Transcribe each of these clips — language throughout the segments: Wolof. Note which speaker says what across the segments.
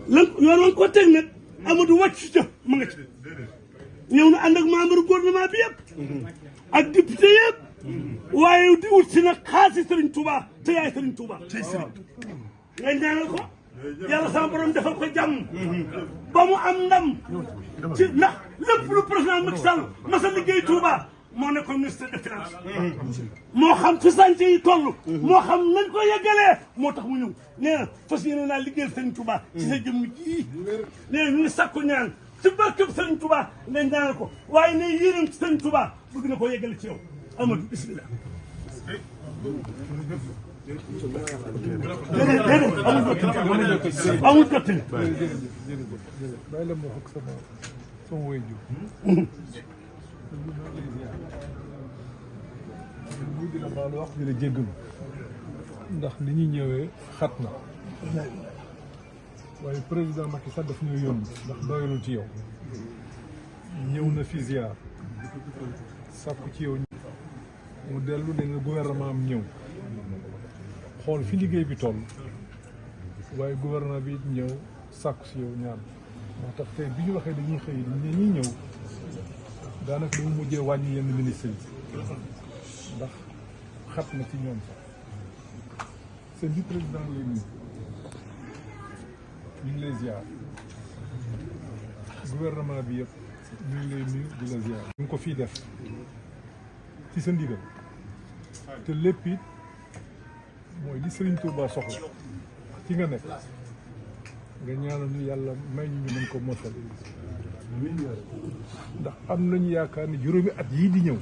Speaker 1: lan yoon wañ ko teg nag Amadou wàcc ca ma nga ci ñëw na ànd ak membre gouvernement bi yëpp ak député yëpp waaye di wut si nag xaasi Serigne Touba te yaay Serigne Touba tey Serigne nga ñaanal ko yàlla sama borom defal ko jàmm ba mu am ndam ci ndax lépp lu président Macky Sall masa liggéey Touba moo nekkoon ministre des finances moo xam fi sànce yi toll moo xam nañ ko yeggalee moo tax mu ñëw nee na fas yéene naa liggéeyal Serigne Touba ci sa jëmm ji nee na ñu ngi sàkku ñaan ci barkeb Serigne Touba nga ñaanal ko waaye ne yéenam ci Serigne Touba bëgg na koo yeggale ci yow Amadou bismillah amul jottali
Speaker 2: bàyyi la ma wax ak sama waajur ñu di la baalu wax di la jéggalu ndax ni ñuy ñëwee xat na waaye président Macky Sall daf ñuy yónni ndax doyalul ci yow ñëw na fi ziar sàkku ci yow mu dellu ne na gouvernement am ñëw xool fi liggéey bi toll waaye gouvernement bi ñëw sàkku si yow ñaan moo tax tey bi ñu waxee dañuy xëy ñi ñëw daanaka dama mujjee wàññi yenn ministre yi ndax xat na ci ñoom sax seen bi président lay nuyu ñu ngi lay ziar gouvernement bi yëpp ñu ngi lay nuyu di la ziar ñu ngi ko fii def ci sa ndigal te lépp it mooy li Serigne Touba soxla ci nga nekk nga ñaanal ñu yàlla may ñu mën ko mosal ndax am nañu yaakaar ni juróomi at yii di ñëw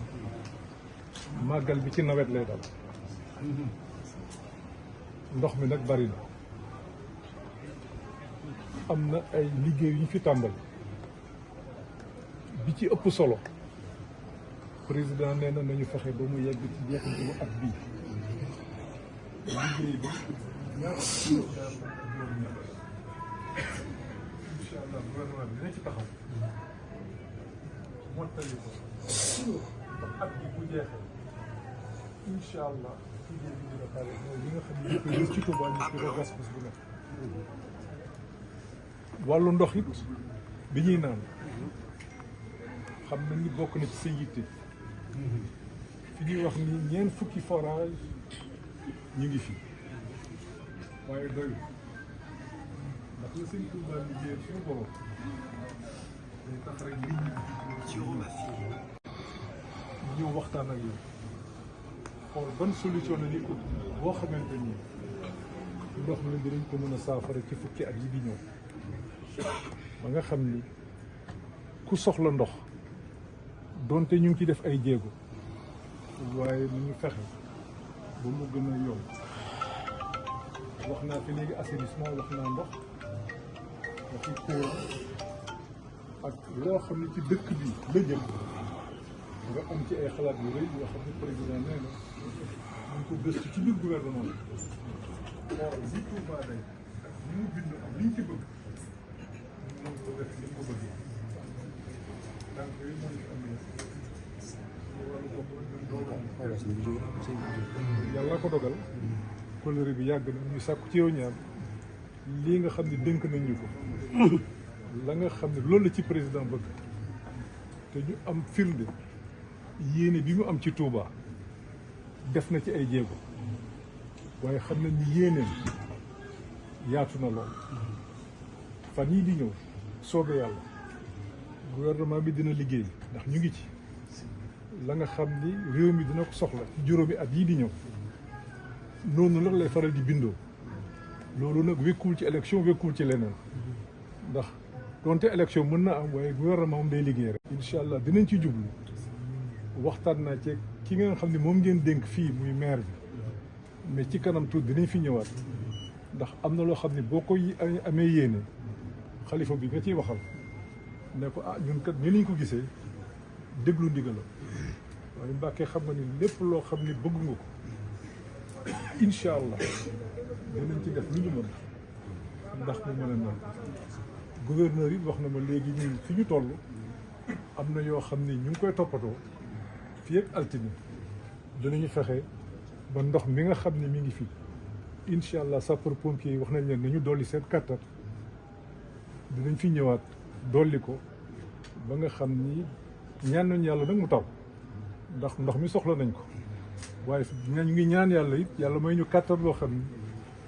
Speaker 2: màggal bi ci nawet lay dal ndox mi nag bari na am na ay liggéey yu ñu fi tàmbali bi ci ëpp solo président nee na nañu fexe ba mu yegg ci jeexintalu at bii liggéey bi incha allah gouvernement bi dina ci taxaw mottali ko ba at bi bu jeexee incha allah liggéey bi dina pare mooy li nga xam ne ñu koy gis ci Touba ñu ko gas bés bu nekk wàllu ndox it bi ñuy naan xam nañ ni bokk na ci sa yitte fi ñuy wax ni ñeent fukki forage ñu ngi fi waaye doyul ndax la sëñ Touba liggéey suñu borom day tax rek nit ñi ñëw waxtaan ak yow xool ban solution la ñuy ut boo xamante ni ndox mi dinañ ko mën a saafara ci fukki at yi di ñëw ba nga xam ni ku soxla ndox donte ñu ngi ci def ay jéego waaye nu ñu fexe ba mu gën a yomb wax naa fi léegi assainissement wax naa ndox waxi courant ak loo xam ne ci dëkk bi la jëm nga am ci ay xalaat yu rëy yoo xam ne président nee na ñu ko gëstu ci biir gouvernement bi xool li Touba day ak li mu bind ak li ñu ci bëgg ñu mën ko def li mu ko bëggee donc yooyu moo ñu am yàlla ko dogal kóllëre bi yàgg na ñu sàkku ci yow ñaan lii nga xam ne dénk nañ ñu ko la nga xam ne loolu la ci président bëgg te ñu am firnde yéene bi mu am ci Touba def na ci ay jéego waaye xam nañ ni yéeneen yaatu na lool fan yii di ñëw soobee yàlla gouvernement bi dina liggéey ndax ñu ngi ci la nga xam ni réew mi dina ko soxla ci juróomi at yii di ñëw noonu la lay faral di bindoo loolu nag wékkuwul ci élection wékkuwul ci leneen ndax donte élection mën na am waaye gouvernement moom day liggéey rek. incha allah dinañ ci jublu waxtaan naa ci ki nga xam ne moom ngeen dénk fii muy maire bi mais ci kanam tuuti dinañ fi ñëwaat ndax am na loo xam ne boo ko amee yéene xalifa bi nga ciy waxal ne ko ah ñun kat ñu niñ ko gisee déglu ndigal la waaye Mbàkke xam nga ni lépp loo xam ne bëgg nga ko incha allah dinañ ci def lu ñu mën ndax mu mën a mel gouverneur yi wax na ma léegi ñun fi ñu toll am na yoo xam ni ñu ngi koy toppatoo fii ak altine dinañu fexe ba ndox mi nga xam ne mi ngi fi incha allah sapeur pompier yi wax nañ leen nañu dolli seen kattan dinañ fi ñëwaat dolli ko ba nga xam ni ñaan nañu yàlla nag mu taw ndax ndox mi soxla nañ ko waaye ñu ngi ñaan yàlla it yàlla may ñu kàttan loo xam ni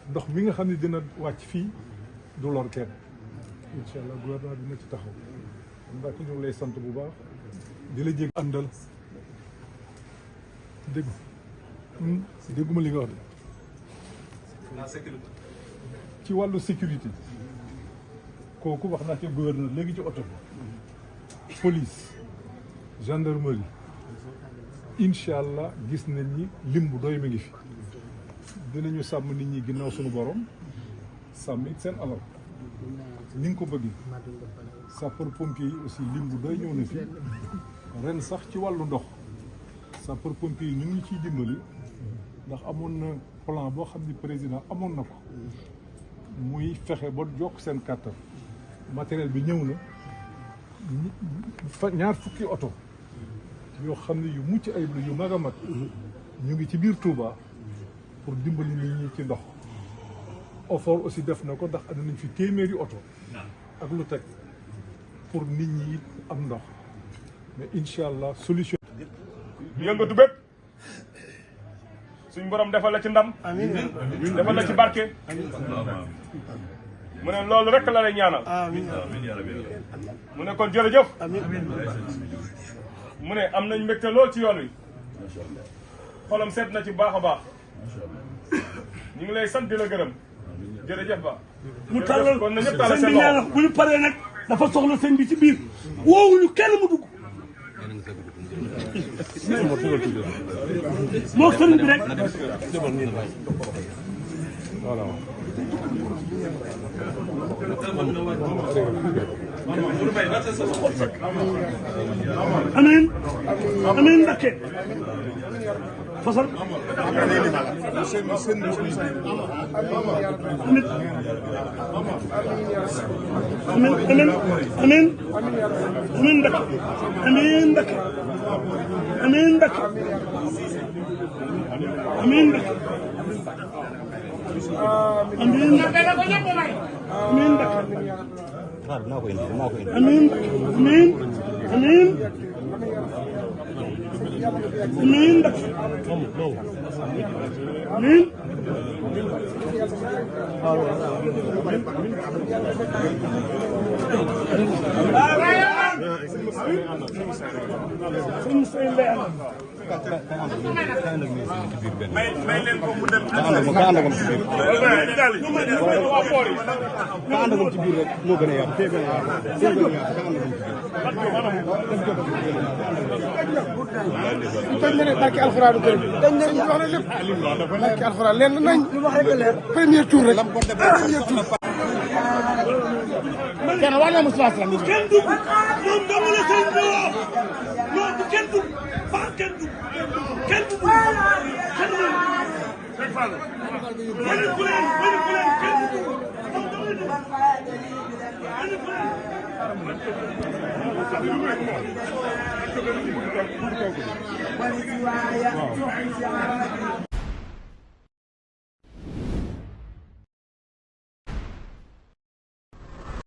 Speaker 2: ndox mi nga xam ne dina wàcc fii du lor kenn incha allah gouvernement dina ci taxaw ndax ñu ngi lay sant bu baax di la jég àndal dégguma li nga wax de ci wàllu sécurité kooku wax naa ci gouverneur léegi ci oto bi police gendarmerie incha allah gis nañ ni lim bu doy mi ngi fi dinañu sàmm nit ñi ginnaaw suñu borom sàmm it seen alal ni nga ko bëggee sapeur pompier yi aussi lim bu doy ñëw na fi ren sax ci wàllu ndox sapeur pompier yi ñu ngi ciy dimbali ndax amoon na plan boo xam ni président amoon na ko muy fexe ba jokk seen kàttan matériel bi ñëw na ñaar fukki oto yoo xam ne yu mucc ayib la yu mag a mag ñu ngi ci biir Touba pour dimbali nit ñi ci ndox OFOR aussi def na ko ndax am nañ fi téeméeri oto ak lu teg pour nit ñi am ndox mais incha allah solution.
Speaker 3: yëngatu bépp suñ borom defal la ci ndam. defal la ci barke. mu ne loolu rek la lay ñaanal. mu ne kon jërëjëf. mu ne am nañ mbégte lool ci yoon wi. xolam seet na ci baax a baax. ñu ngi lay sant di la gërëm. jërëjëf ba.
Speaker 1: mu tàllal
Speaker 3: kon na ñëpp tàllal
Speaker 1: sëñ
Speaker 3: seen
Speaker 1: bi ñaanal
Speaker 3: loxo.
Speaker 1: bu ñu paree nag dafa soxla sëñ bi ci biir woowuñu kenn mu dugg. moo sëñ bi rek.
Speaker 2: voilà.
Speaker 1: amiin amiin Mbakke fasal amiin amiin amiin amiin Mbakke amiin Mbakke amiin Mbakke amiin Mbakke amiin amiin amiin amiin amiin amiin
Speaker 3: may leen ko mu dem.
Speaker 4: ci biir rek moo gën a yàqu fee gën a yàqu fee gën a yàqu dañ ne barki alxuraan kër dañ ne wax na lépp barki alxuraan leen nañ wax rek leer premier tour rek premier tour kenn war na Moustapha Sy
Speaker 1: kenn dugg moom dama la sëñ bi woo non bu kenn dugg faa kenn dugg kenn dugg kenn dugg wala ku leen kenn dugg moom dama la dugg wala ku leen